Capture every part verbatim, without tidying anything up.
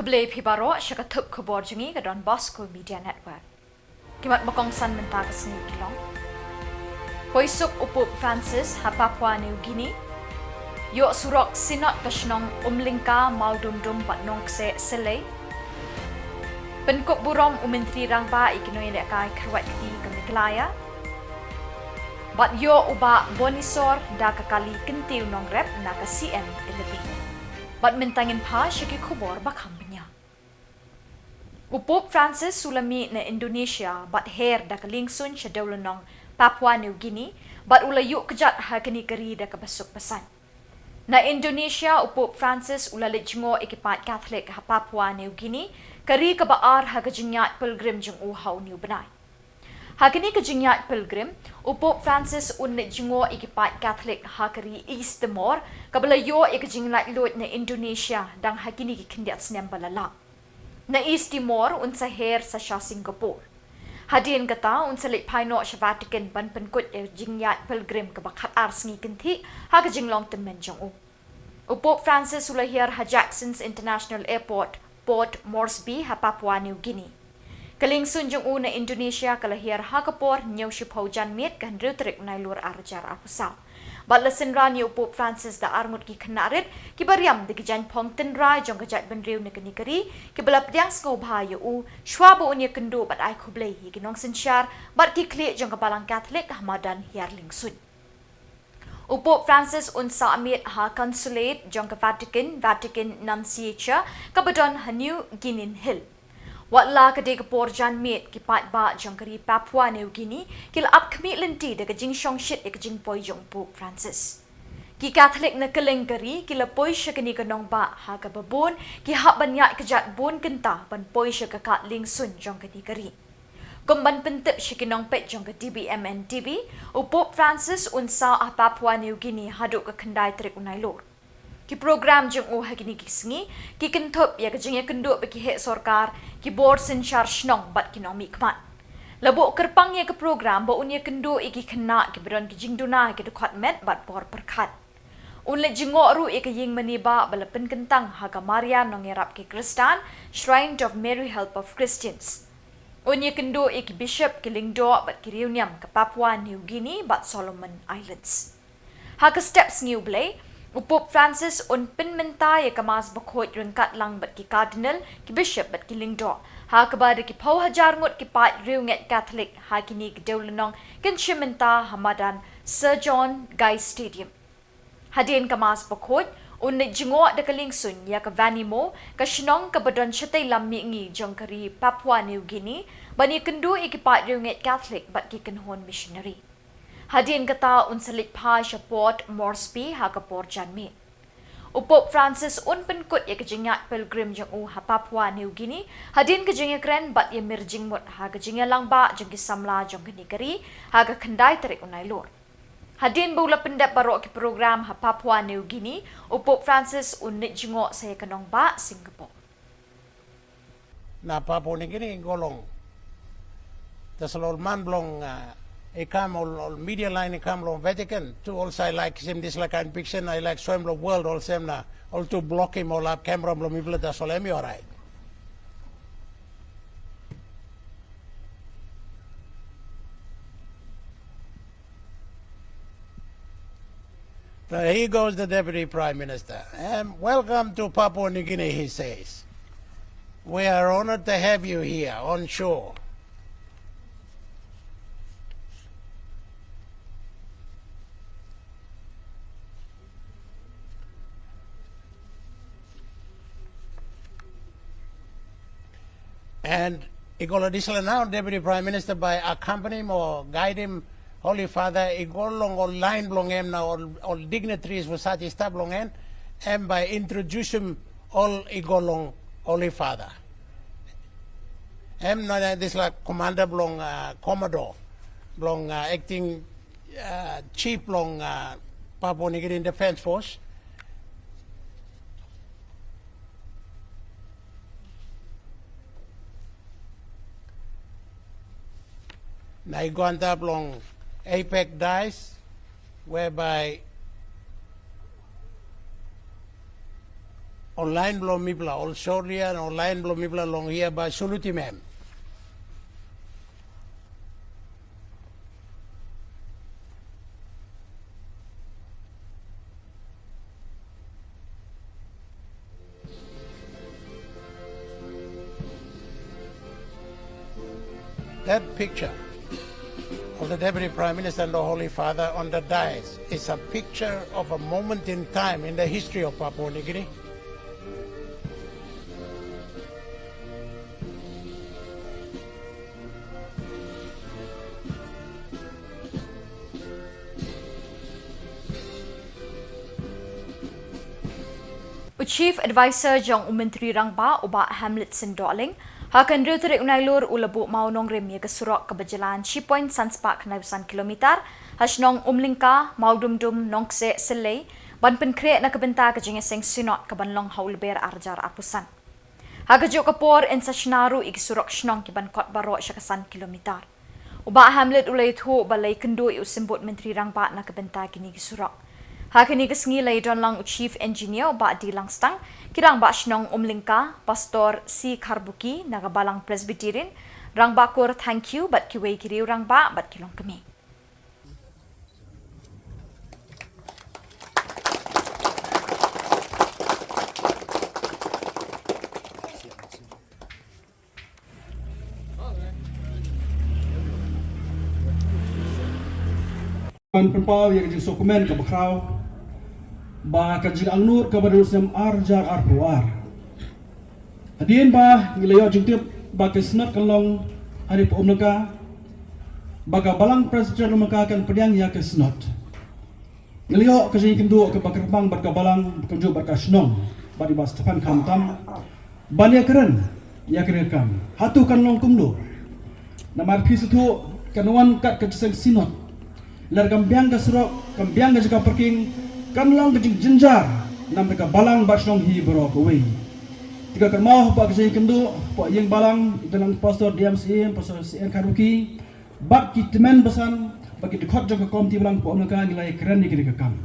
Khublei phi baroh sha ka thup khubor jong ngi ka Don Bosco Media Network. Ki mat ba kongsan mynta ka sngi ki long: Poi suk u Pope Francis ha Papua New Guinea. Ïoh surok Synod ka shnong Umlyngka, Mawdumdum bad Nongkseh Selei. Pynkup burom u Myntri Rangbah ïa ki nongïalehkai kharwait kti ka Meghalaya. Bad ïoh u Bah Bonisor da ka kali kyntiew nongrep na ka C M Elevate. Bad mynta ngin phai sha ki khubor ba kham bniah. U Pope Francis u la mih na Indonesia bad her da ka liengsuiñ sha dewlynnong Papua New Guinea, bad u la ïuh kjat ha kane ka ri da kaba suk ba saiñ. Na Indonesia, u Pope Francis u la leit jngoh ïa ki paid Katholik ha Papua New Guinea, ka ri kaba ar ha ka jingïaid pilgrim jong u ha une u bnai. Ha kane ka jingïaid pilgrim, u Pope Francis un leit jngoh ïa ki paid Katholik ha ka ri East Timor, kaba la ïoh ïa ka jinglaitluid na Indonesia dang ha kine ki khyndiat snem ba la lap. Na East Timor un sa her sa sha Singapore. Hadien kata un sa leit phai noh sha Vatican ban pynkut ïa ka jingïaid pilgrim kaba khatar sngi kynthih ha ka jinglong tymmen jong u. U Pope Francis u la hiar ha Jackson's International Airport, Port Moresby, ha Papua New Guinea. Ka liengsuiñ jong u na Indonesia ka la hiar ha ka por hynñiew shiphew janmiet, ka hynriew tarik u Nailur ar hajar arphew saw. Bad la synran ïa u Pope Francis da arngut ki khynnah rit, kiba riam da ki jaiñphong tynrai jong ka jaitbynriew na kane ka ri, kiba la pdiang sngewbha ïa u shwa ba un ïakynduh bad ai khublei ïa ki nongsynshar bad ki khlieh jong ka Balang Katholik ha madan hiar liengsuiñ. U Pope Francis un sah miet ha Consulate jong ka Vatican, Vatican Nunciature, kaba don ha New Guinean Hill. Wat la ka dei ka por janmiet, ki paidbah jong ka ri Papua New Guinea ki la ap khmih lynti da ka jingshongshit ïa ka jingpoi jong u Pope Francis. Ki Katholik na kylleng ka ri ki la poi sha kane ka nongbah ha kaba bun ki hap ban ïaid kjat bun kynta ban poi sha ka kad liengsuiñ jong kane ka ri. Kum ban pyntip sha ki nongpeit jong ka D B M N T V, u Pope Francis un sah ha Papua New Guinea haduh ka khyndai tarik u Nailur. Ki program jong u ha kine ki sngi ki kynthup ïa ka jingïakynduh bad ki heh sorkar, ki bor synshar shnong bad ki nongmihkhmat. La buh kyrpang ïa ka program ba un ïakynduh ïa ki khynnah kiba don ki jingduna ha ki dkhot met bad por pyrkhat. Un leit jngoh ruh ïa ka ïing mane bah ba la pynkyntang ha ka Maria Nongïarap ki Khristan, Shrine of Mary Help of Christians. Un ïakynduh ïa ki bishop, ki lyngdoh bad ki riewniam ka Papua New Guinea bad Solomon Islands. Ha ka step sngi U Blei, u Pope Francis un pynmynta ïa ka Mass Bakhuid ryngkat lang bad ki cardinal, ki bishop bad ki lyngdoh, ha kaba da ki phew hajar ngut ki paid riewngeit Katholik ha kine ki dewlynnong kin shim bynta ha madan Sir John Guy Stadium. Hadien ka Mass Bakhuid, un leit jngoh da ka liengsuiñ ïa ka Vanimo, ka shnong kaba don shatei lam mihngi jong ka ri Papua New Guinea, ban ïakynduh ïa ki paid riewngeit Katholik bad ki kynhun missionary. Hadien kata un sa leit phai sha Port Moresby ha ka por janmiet. U Pope Francis un pynkut ïa ka jingïaid pilgrim jong u ha Papua New Guinea, hadien ka jingïakren bad ïamir jingmut ha ka jingïalang bah jong ki samla jong kane ka ri, ha ka khyndai tarik u Nailur. Hadien ba u la pyndep baroh ki program ha Papua New Guinea, u Pope Francis un leit jngoh sa ïa ka nongbah Singapore. Na Papua New Guinea, i go long. Te sa la ol man blong, uh, i kam ol, ol media line i kam long Vatican. Tu ol sa i like sim this like an fiction, i like swim long world ol sem na. Ol tu block him ol ap camera blong mi bla te sa ol em i alright. So here goes the Deputy Prime Minister. Um, welcome to Papua New Guinea, he says. We are honored to have you here on shore. And i go la disla now, Deputy Prime Minister, by accompany him or guide him, Holy Father, i go long ol line blong em na ol, ol dignitaries for such stuff blong em, em by introduce him ol i go long Holy Father. Em na, na disla commander blong, uh, Commodore, blong, uh, acting, uh, chief blong, uh, Papua New Guinea Defense Force. Na i go on top long APEC dais, whereby Online blo mibla ol soria, online blo mibla long ia ba suluti mem. That picture of the Deputy Prime Minister and the Holy Father on the dais is a picture of a moment in time in the history of Papua New Guinea. U Chief Advisor jong u Myntri Rangbah u Bah Hamlet Sing Dohling, ha ka hynriew tarik u Nailur u la buh mawnongrim ia ka surok kaba jlan shi point san spah khyndai phew san kilometer, ha shnong Umlyngka, Mawdumdum, Nongkseh, Sylei, ban pynkhreh na ka bynta ka jingïaseng Synod kaban long ha u Lber arhajar arphew san. Ha kajuh ka por yn sa shna ruh ia ki surok shnong kiban kot baroh sha ka san kilometer. U Bah Hamlet u la ïathuh ba la ïakynduh ia u Symbud Myntri Rangbah na ka bynta kine ki surok. Ha kane ka sngi la ïadon lang u Chief Engineer u Bah D Langstang, ki rangbah shnong Umlyngka, Pastor C Kharbuki na ka Balang Presbyterian, rangbah kur Thangkhiew bad kiwei ki riew rangbah bad ki longkmie. Ban pynpaw ia ka jingsngewkmen kaba khraw ba ka jingangnud kaba dei u snem arhajar arphew ar. Hadien ba ngi la ïoh jingtip ba ka Synod kan long ha ri Umlyngka, ba ka Balang Presbyterian Umlyngka kan pdiang ia ka Synod. Ngi la ïoh ka jingïakynduh kaba kyrpang bad ka Balang, kumjuh bad ka shnong bad i Bah Stephan khamtam ban ïakren ia kane ka kam. Hato kan long kumno? Namar phi sngewthuh kan wan kat ka jingïaseng Synod. Lada kam biang ka surok, kam biang ka jaka parking, kan long ka jingjynjar namar ka Balang bad shnong hi baroh kawei. Te ka kynmaw hapoh ka jingïakynduh hapoh ïing Balang, i don lang Pastor D M C, Pastor C N Kharbuki, bad ki tymmen basan, bad ki dkhot jong ka komiti Balang hapoh Umlyngka, ngi la ïakren ia kane ka kam.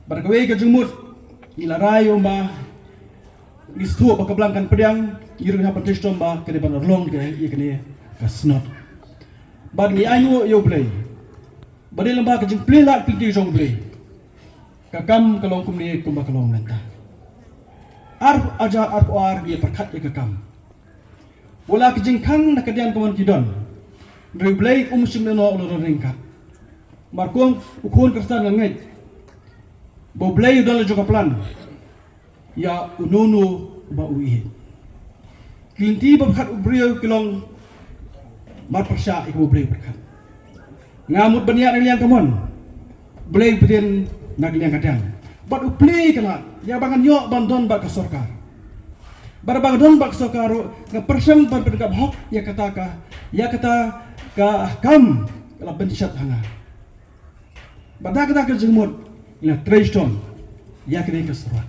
Bad kawei ka jingmut, ngi la rai ïa u ba ngi sngewthuh ba ka Balang kan pdiang, ngi ruh ngi hap ban trei shitom ba ka dei ban long ka, ia kane ka Synod. Bad ngi ainguh ïa u Blei ba dei lyngba ka jingplie lad plie lynti jong u Blei, ka kam ka long kumne kumba ka long mynta. Arhajar arphew ar ngi pyrkhat ia ka kam. Wat la ka jingkhang na ka diang ka mon ki don, hynrei u Blei um shym lehnoh u la don ryngkat. Namar kum u khun Khristan nga ngeit ba u Blei u don la jong ka plan ia uno uno uba u ïeit. Ki lynti ba pyrkhat u briew ki long marpyrshah ia kaba u Blei u pyrkhat. Nga mut ban ïaid na ka liang ka mon, Blei u pdiang na ka liang ka diang. Bad u plie ka lad, ïa ba ngan ïoh ban don bad ka sorkar. Bad ba nga don bad ka sorkar ruh, nga pyrshang ban pyndonkam hok ïa kata ka, ïa kata ka kam ka la pynshet ha nga. Bad da kata ka jingmut, nga trei shitom ïa kane ka surok.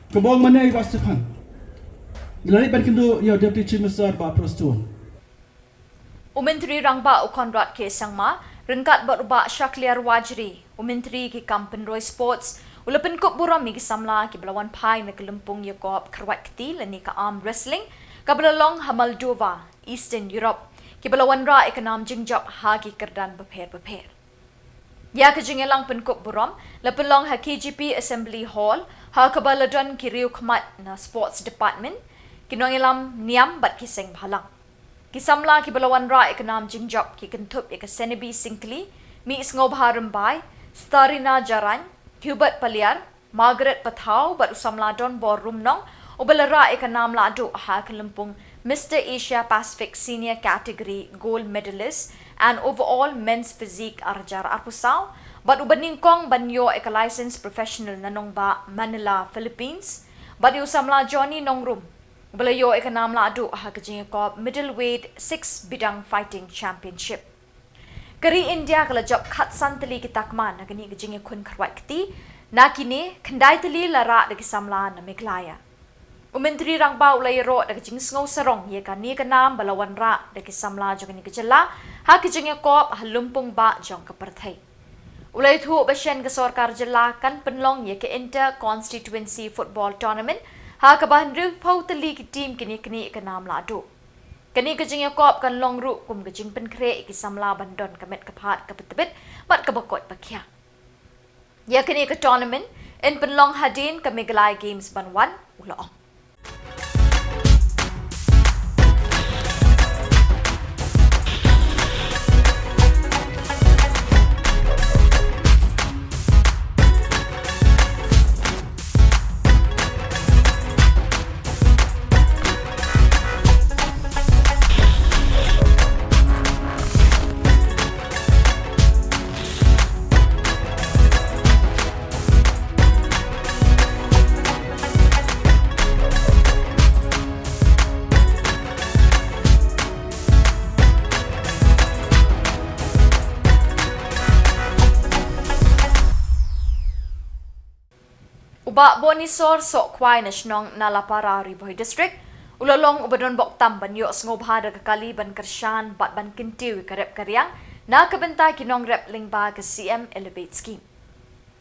Kaba ong mynne i Bah Stephan, nga la leit ban kynduh ïa u Deputy Chief Minister Bah Prestone. U Myntri Rangbah u Conrad K Sangma, ryngkat bad u Bah Shakliar Warjri, u Myntri ki kam pynroi sports, u la pynkup burom ïa ki samla kiba la wan phai na ka lympung ïakop kyrwat kti lane ka arm wrestling, kaba la long ha Moldova, Eastern Europe, kiba la wanrah ïa ka nam jingjop ha ki kyrdan bapher bapher. Ïa ka jingïalang pynkup burom la pynlong ha K G P Assembly Hall, ha kaba la don ki riew khmat na Sports Department, ki nongïalam niam bad ki seng bhalang. Ki samla kiba la wanrah ïa ka nam jingjop ki kynthup ïa ka Senebi Syngkli, Mih Sngewbha Rymbai, Starina Jarain, Hubert Paliar, Margaret Pathaw bad u samla Donbor Rumnong, uba la rah ïa ka nam lahduh ha ka lympung Mister Asia Pacific Senior Category Gold Medalist and Overall Men's Physique arhajar arphew saw, bad uba nyngkong ban ïoh ïa ka Licensed Professional na nongbah Manila, Philippines, bad ïa u samla Johnny Nongrum, uba la ïoh ïa ka nam lahduh ha ka jingïakop Middleweight Six Bidang Fighting Championship. Ka ri India ka la jop khatsan tylli ki takma na kane ka jingïakhun kyrwat kti, na kine, khyndai tylli la rah da ki samla na Meghalaya. U Myntri Rangbah u la ïaroh da ka jingsngew sarong ïa kane ka nam ba la wanrah da ki samla jong kane ka jylla ha ka jingïakop ha lympung bah jong ka pyrthei. U la ïathuh ba shen ka sorkar jylla kan pynlong ïa ka Inter Constituency Football Tournament ha kaba hynriewphew tylli ki team kin ïaknieh ïa ka nam lahduh. Kane ka jingïakop kan long ruh kum ka jingpynkhreh ïa ki samla ban don ka met ka phad kaba tbit bad kaba koit ba khiah. Ïa kane ka tournament yn pynlong hadien ka Meghalaya Games ban wan, u la ong. U Bah Bonisor Sohkhwai na shnong Nalapara, Ri Bhoi District, u la long uba donbok tam ban ïoh sngewbha da ka kali ban kyrshan bad ban kyntiew ïa ka rep ka riang na ka bynta ki nongrep lyngba ka C M Elevate Scheme.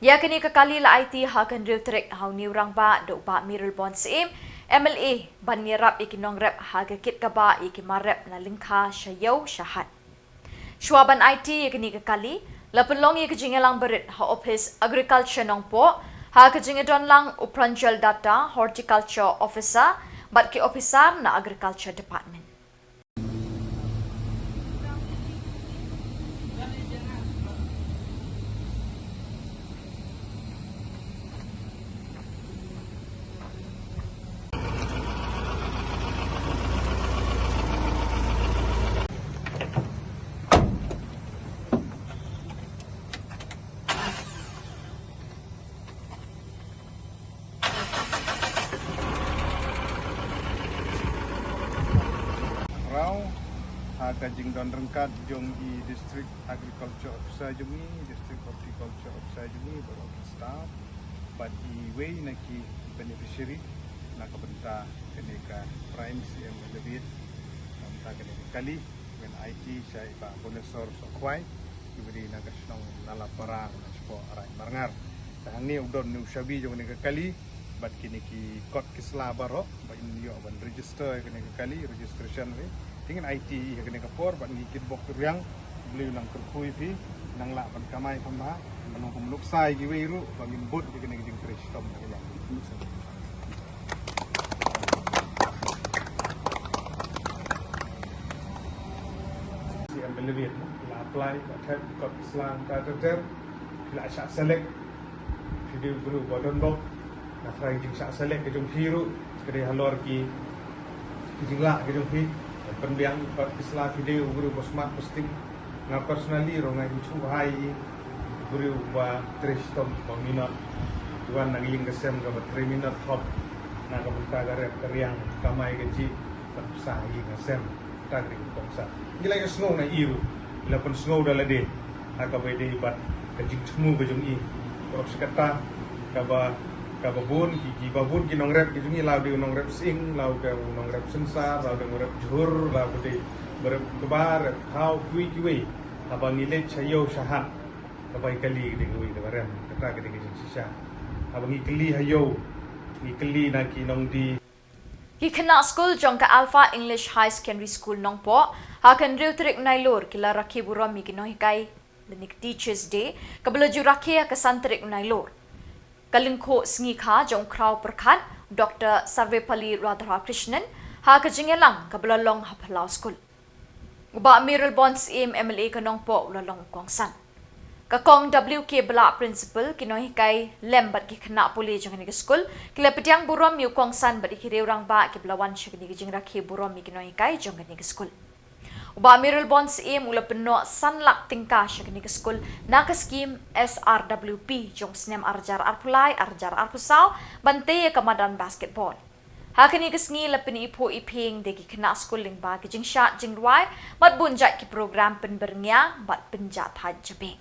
Ïa kane ka kali la aiti ha ka hynriew tarik ha une u rangbah da u Bah Mayralborn Syiem, M L A, ban ïarap ïa ki nongrep ha ka kit kaba ïa ki mar rep na lyngkha sha ïew sha hat. Shuwa ban aiti ïa kane ka kali, la pynlong ïa ka jingïalang barit ha ophis Agriculture Nongpoh ha ka jingïadon lang u Pranjal Datta, Horticulture Officer, bad ki ophisar na Agriculture Department. Raw, ha ka jingdon ryngkat jong i District Agriculture Officer jong i, District Horticulture Officer jong i, baroh ki staff, bad iwei na ki beneficiary, na ka bynta kane ka Prime C M Elevate, na ka bynta kane ka kali, ngan aiti sha i Bah Bonesor Sohkhwai, iba dei na ka shnong Nalapara, na shapoh Raid Marngar. Te hangne u don une u shabi jong kane ka kali, bad kine ki kot ki sla baroh, ba in ïoh ban register ïa kane ka kali, registration re. Te ngin aiti ïa kane ka por, bad ngi kitbok riang, U Blei un nang kyrkhu ïa phi, nang lah ban kamai kham bha, ban long kum nuksa ïa kiwei ruh, ba ngin bud ïa kane ka jingtrei shitom na ka liang. C M Elevate, la apply, la thep, kot ki sla, ter ter ter, la shah select, Phi dei u briew ba donbok, na ka jingshah select ka jong phi ruh, ka dei halor ki, ki jinglah ka jong phi, pynbiang pat ki sla phi dei u briew ba smart ba sting. Nga personally ruh nga sngewthuh bha ïa u briew ba trei shitom ba minot. Wan na ka ïing ka sem kaba trei minot hok, na ka bynta ka rep ka riang, kamai kajih, ban pynshai ïing ka sem. Kata ka dei ka kongsan. Ngi la ïohsngew na i ruh. Ngi la pynsngew da lade. Ha kaba ïadei bad ka jingthmu ka jong i. Ka ruh shi katta kaba, kaba bun ki, kiba bun ki nongrep ki jong i, la u dei u nongrep sying, la u dei u nongrep synsar, la u dei u nongrep jhur, la u dei u nongrep kba, rep khaw, kiwei kiwei. Haba ngi leit sha ïew sha hat, kaba i kali ka dei kawei kaba rem. Kata ka dei ka jingshisha. Haba ngi kylli ha ïew, ngi kylli na ki nongdie. Ki khynnah skul jong ka Alpha English High Secondary School Nongpoh, ha ka hynriew tarik Nailur ki la rakhe burom ïa ki nonghikai lane ka Teachers Day, kaba la ju rakhe ha ka san tarik Nailur. Ka lyngkhuh sngi kha jong u Khraw Pyrkhat, Doktor Sarvepalli Radhakrishnan, ha ka jingïalang kaba la long ha phyllaw skul. U Bah Mayralborn Syiem M L A ka Nongpoh u la long u kongsan. Ka Kong W K Blah Principal, ki nonghikai lem bad ki khynnah pule jong kane ka skul, ki la pdiang burom ïa u kongsan bad ïa ki riew rangbah kiba la wan sha kane ka jingrakhe burom ïa ki nonghikai jong kane ka skul. U Bah Mayralborn Syiem u la pynnoh san lak tyngka sha kane ka skul na ka skhim S R W P jong u snem ar hajar arphew lai, ar hajar arphew saw, ban tei ïa ka madan basketball. Ha kane ka sngi la pyniphuh iphieng da ki khynnah skul lyngba ki jingshad jingrwai bad bun jait ki program pynbyrngia bad pynjahthait jabieng.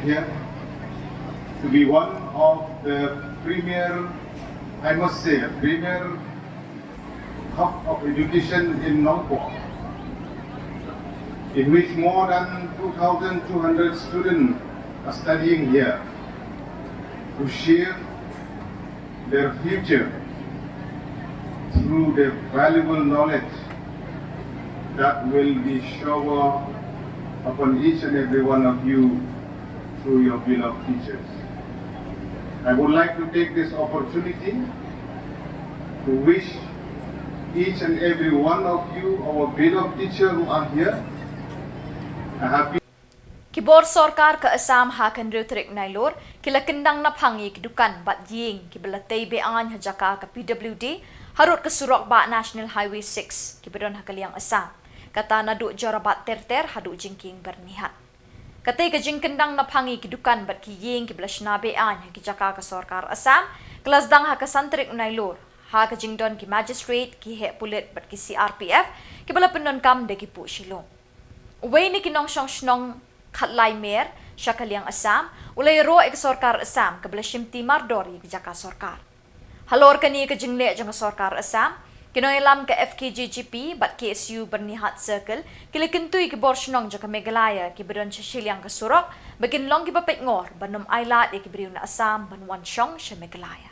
here to be one of the premier, I must say, a premier hub of education in Nongpoh, in which more than two thousand two hundred students are studying here to share their future through their valuable knowledge that will be showered upon each and every one of you through your beloved teachers. I would like to take this opportunity to wish each and every one of you, our beloved teacher who are here, a happy Ki bor sorkar ka Assam ha ka hynriew tarik Nailur ki la kyndang naphang ïa ki dukan bad ïing kiba la tei be-aiñ ha jaka ka P W D harud ka surok bah National Highway six kiba don ha ka liang Assam, kata naduh Jorabat Terter haduh Jingkieng Byrnihat. Katei ka jingkyndang naphang ïa ki dukan bad ki ïing kiba la shna be-aiñ ha ki jaka ka sorkar Assam ka la sdang ha ka san tarik Nailur ha ka jingdon ki magistrate, ki heh pulit bad ki C R P F kiba la pyndonkam da ki puh Shillong. Uwei na ki nongshong shnong Khatlai Mer sha ka liang Assam u la ïaroh ïa ka sorkar Assam kaba la shimti mardor ïa ka jaka sorkar. Halor kane ka jingleh jong ka sorkar Assam, ki nongïalam ka F K J G P bad K S U Byrnihat Circle ki la kyntu ïa ki bor shnong jong ka Meghalaya kiba don sha shiliang ka surok ba kin long kiba peitngor ban ym ailad ïa ki briew na Assam ban wan shong sha Meghalaya.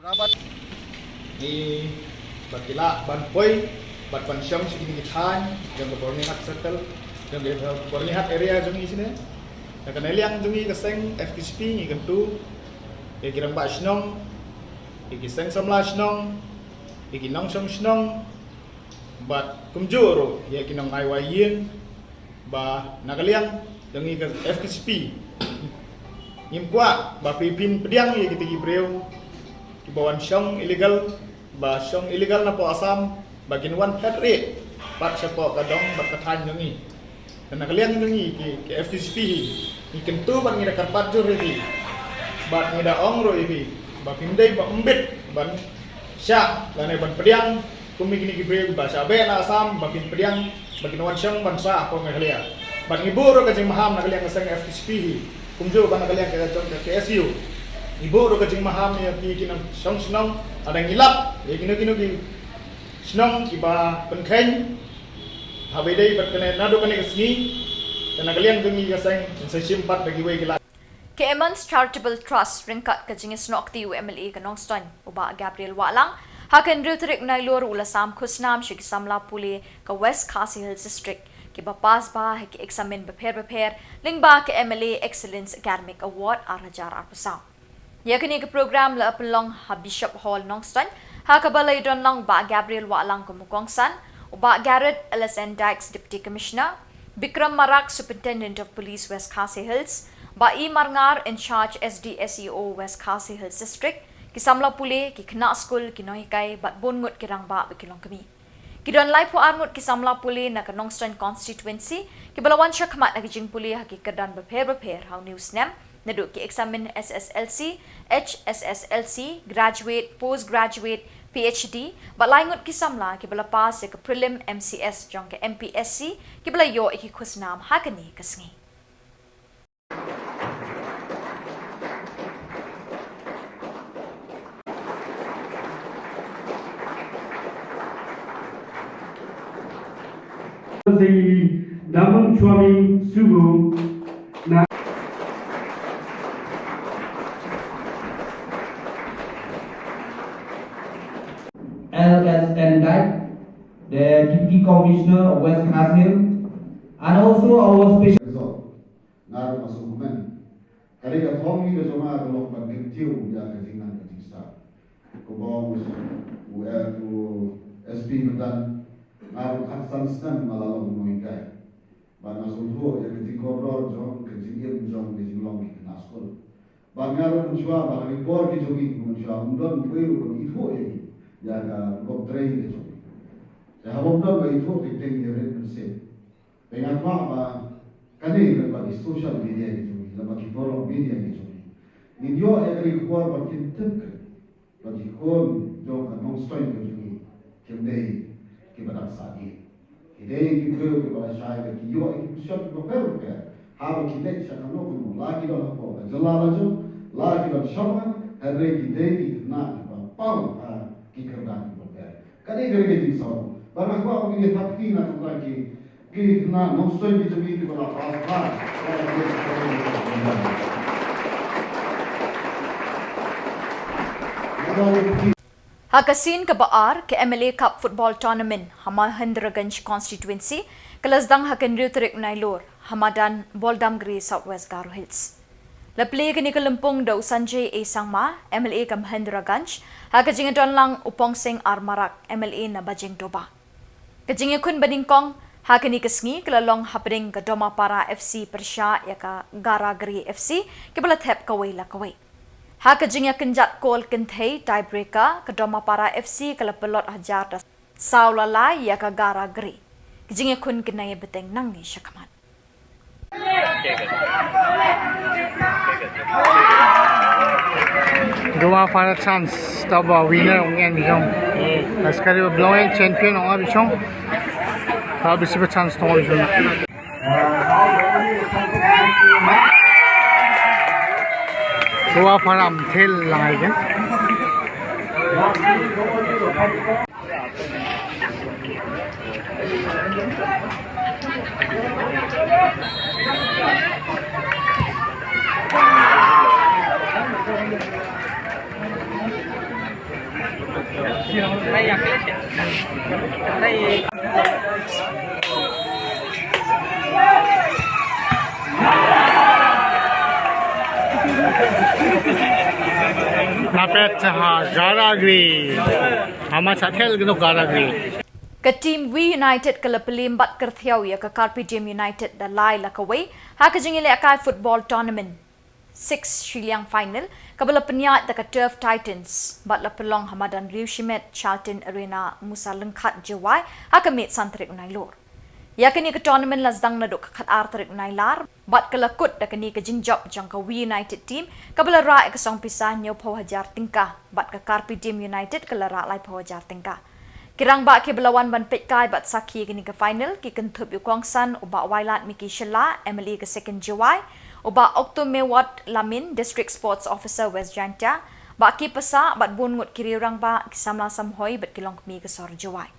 Rabat ni ba ki lah ban poi bad ban shong sha kine ki thaiñ jong ka Byrnihat Circle, jong ka Byrnihat area jong ngi shane. Na ka liang jong ngi ka seng F K J P ngi kyntu ïa ki rangbah shnong, ïa ki seng samla shnong, ïa ki nongshong shnong, bad kumjuh ruh ïa ki nongai wai ïing ba na ka liang jong ngi ka F K J P ngim kwah ba phi phin pdiang ïa kita ki briew kiba wan shong illegal, ba shong illegal napoh Assam ba kin wan phet rieh pat shapoh ka dong bad ka thaiñ jong ngi. Te na ka liang jong ngi ki, ki F K J P hi ngi kyntu bad ngi da kyrpad jur ïa phi bad ngi da ong ruh ïa phi ba phim dei ba ym bit ban shah lane ban pdiang kum kine ki briew ba shah beh na Assam ba kin pdiang ba kin wan shong ban sah hapoh Meghalaya. Bad ngi buh ruh ka jingmaham na ka liang ka seng F K J P hi kumjuh bad na ka liang ka jong ka K S U. Ngi buh ruh ka jingmaham ïa ki, ki nongshong shnong, lada ngi lap ïa kino kino ki shnong kiba pynkheiñ ha ba ïadei bad kane naduh kane ka sngi. Te na ka liang jong ngi ka seng ngin sa shim pat da kiwei ki lad. Ka Emmons Charitable Trust ryngkat ka jingïasnoh kti u M L A ka Nongstoiñ u Bah Gabriel Wahlang ha ka hynriew tarik Nailur u la sam khusnam sha ki samla pule ka West Khasi Hills District kiba pass bha ha ki eksamin bapher bapher lyngba ka M L A Excellence Academic Award ar hajar arphew saw. Ïa kane ka program la pynlong ha Bishop Hall Nongstoiñ ha kaba la ïadon lang u Bah Gabriel Wahlang kum u kongsan, u Bah Garrett L S N Dykes Deputy Commissioner, Bikram Marak Superintendent of Police West Khasi Hills, Bah E Marngar in charge S D S E O West Khasi Hills District, ki samla pule, ki khynnah skul, ki nonghikai bad bun ngut ki rangbah bad ki longkmie. Ki don laiphew ar ngut ki samla pule na ka Nongstoiñ constituency kiba la wan shakhmat ha ki jingpule ha ki kyrdan bapher bapher ha une u snem, naduh ki eksamin S S L C, H S S L C, graduate, post graduate, P H D bad lai ngut ki samla kiba la pass ïa ka prelim M C S jong ka M P S C kiba la ïoh ïa ki khusnam ha kane ka sngi. Sri Damang Swami Subu na L S N Dyke, the Deputy Commissioner of West Khasi Hills, and also our special Nga ruh nga sngewkmen. Ka dei ka thong hi ka jong nga ka long ban kyntiew ïa ka jingnang ka jingstad. Kumba ong u, u, eh, u, S P mynta nga ruh khatsan snem nga la long nonghikai. Ba nga sngewthuh ïa ka jingkordor jong ka jingim jong ka jinglong ki khynnah skul. Ba nga ruh mynshuwa ba ha ki por ki jong ngi mynshuwa ym don uwei ruh ban ithuh ïa ngi ïa ka rukom trei ka jong ngi. Te haba ym don ba ithuh ki teng ïa rit mynsiem. Te nga kwah ba kane lem bad ki social media ki jong ngi, lem bad ki forum media ki jong ngi, ngin ïoh ïa kane ka por ban kyntip ka, ba ki khun jong ka Nongstoiñ ka jong ngi kim dei kiba dang sah ïing. Ki dei ki briew kiba la shai ba ki ïoh ïa ki position kiba pher bapher haba ki leit sha kano kano, la ki don hapoh ka jylla la jong, la ki don sha bneng, hynrei ki dei ki khynnah kiba paw ha ki kyrdan kiba pher. Ka dei ka dei ka jingsawa. Ba nga kwah ba ngin ïa thap kti na ka bynta ki Ki khynnah Nongstoiñ ki jong ngi kiba la pass pass. Ha ka sien kaba ar ka M L A Cup Football Tournament ha Mahendraganj Constituency ka la sdang ha ka hynriew tarik u Nailur ha madan Boldamgre, South West Garo Hills. La plie kane ka lympung da u Sanjay A Sangma, M L A ka Mahendraganj, ha ka jingïadon lang u Pongsing R Marak, M L A na Bajengdoba. Ka jingïakhun banyngkong ha kane ka sngi ka la long hapdeng ka Domapara F C pyrshah ïa ka Garagre F C kiba la thep kawei la kawei. Ha ka jingïakynjat kol kynthei, tiebreaker, ka Domapara F C ka la pynlot hajar da saw la lai ïa ka Garagre. Ka jingïakhun ka nang ïa bteng nangne shakhmat. Dua para chance taba winner ong en bijong. Askari belong en champion ong abijong. Taba bisi ba chance tong abijong. Dua para mthil lang ai kan. Napet ha Garagre. Ama sa thel gno Garagre. Ka team Wi United ka la plie bad kyrthiaw ïa ka Karpidiem United da lai la kawei ha ka jingïalehkai football tournament six shiliang final kaba la pynïaid da ka Turf Titans bad la pynlong ha madan Riewshimet Charlton Arena, Musa Lyngkhat, Jowai ha ka miet san tarik u Nailur. Ïa kane ka tournament la sdang naduh ka khatar tarik u Nailar bad ka la kut da kane ka jingjop jong ka Wi United team kaba la rah ïa ka song pisa hynñiewphew hajar tyngka bad ka Karpidiem United ka la rah laiphew hajar tyngka. Ki rangbah kiba la wan ban peitkai bad sakhi ïa kane ka final ki kynthup ïa u kongsan u Bah Wailadmiki Shylla, M L A ka second Jowai, u Bah Oktomewot Lamin, District Sports Officer West Jaintia, Bah Kipasa bad bun ngut ki riew rangbah, ki samla samhoi bad ki longkmie ka sor Jowai.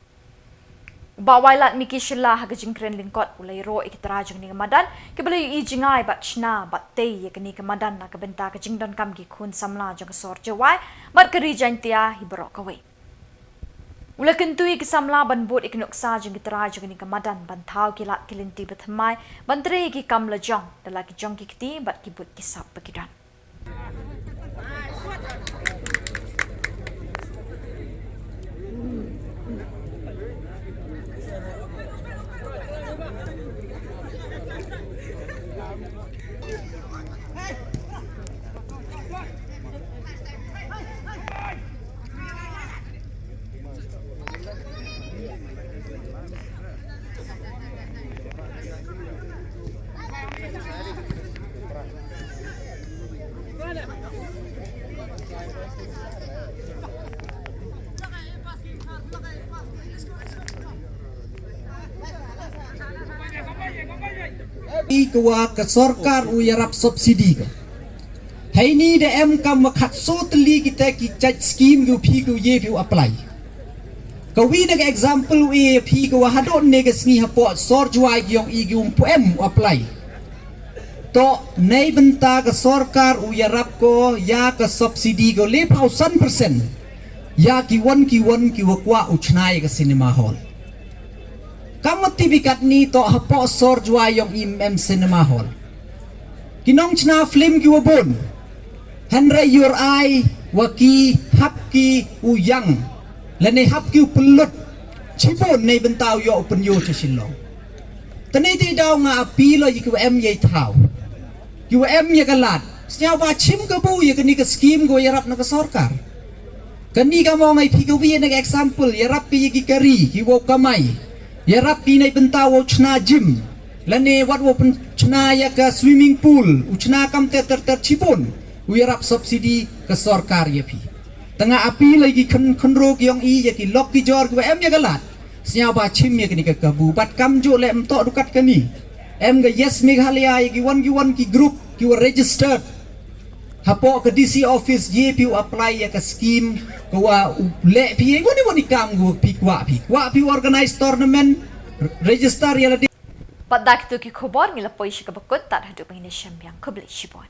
U Bah Wailadmiki Shylla ha ka jingkren lyngkot u la ïaroh ïa ki trai jong kane ka madan kiba la ïohi jngai bad shna bad tei ïa kane ka madan na ka bynta ka jingdonkam ki khun samla jong ka sor Jowai bad ka ri Jaintia hi baroh kawei. U la kyntu ïa ki samla ban bud ïa ki nuksa jong ki trai jong kane ka madan ban thaw ki lad ki lynti ba thymmai ban trei ïa ki kam la jong da la ki jong ki kti bad ki bud ki sap ba ki don. Ïa ka wa ka sorkar u ïarap subsidy ka. Heini da em kam wa khatsaw tylli kita ki jait skim ki u phi ki u ye phi u apply. Ka wi na ka example u e phi ka wa haduh ne ka sngi hapoh sor Jowai ki ong i ki um pu em u apply. To nei bynta ka sorkar u ïarap ko ïa ka subsidy ko le phaw san percent ïa ki won ki won ki wa kwah u chna ïa ka cinema hall. Kam wa tip i katni to hapoh sor Jowai ong im em cinema hall. Ki nong chna film ki wa bun. Hynrei ïur ai wa ki hap ki u yang. Lane hap ki u pynlut. Shibun na bynta u ïoh u pynïoh sha Shillong. Tang ïa kata daw nga appeal ïa kiwa em ïa i thaw, kiwa em ïa ka lad, sngewbha shim kabu ïa kani ka scheme kawa ïarap na ka sorkar. Kani ka mong ai phi kawi na ka example, ïarap ki ïa ki kari kiwa kamai, ïarap ki na bynta wow shna gym, lane wat wow pynshna ïa ka swimming pool, u shna kam ter ter ter shibun, u ïarap subsidy ka sorkar ïa phi. Tang nga appeal ïa ki khyn khynroo ki ong i ïa ki lok ki jor kiwa em ïa ka lad, sngewbha shim ïa kani ka kabu. Bad kam juh leh mynta du kat kani, em ka Yes Meghalaya, ïa kiwon kiwon ki group kiwa registered hapoh ka D C office, ïa phi u apply ïa ka scheme kawa u leh phi ïa kiwon kiwon ki kam kawa phi kwah, phi kwah phi organize tournament, register ïa lade. Bad da kitu ki khubor ngi la poi sha kaba kut, tad haduh ba ngin ïashem biang, khublei shibun.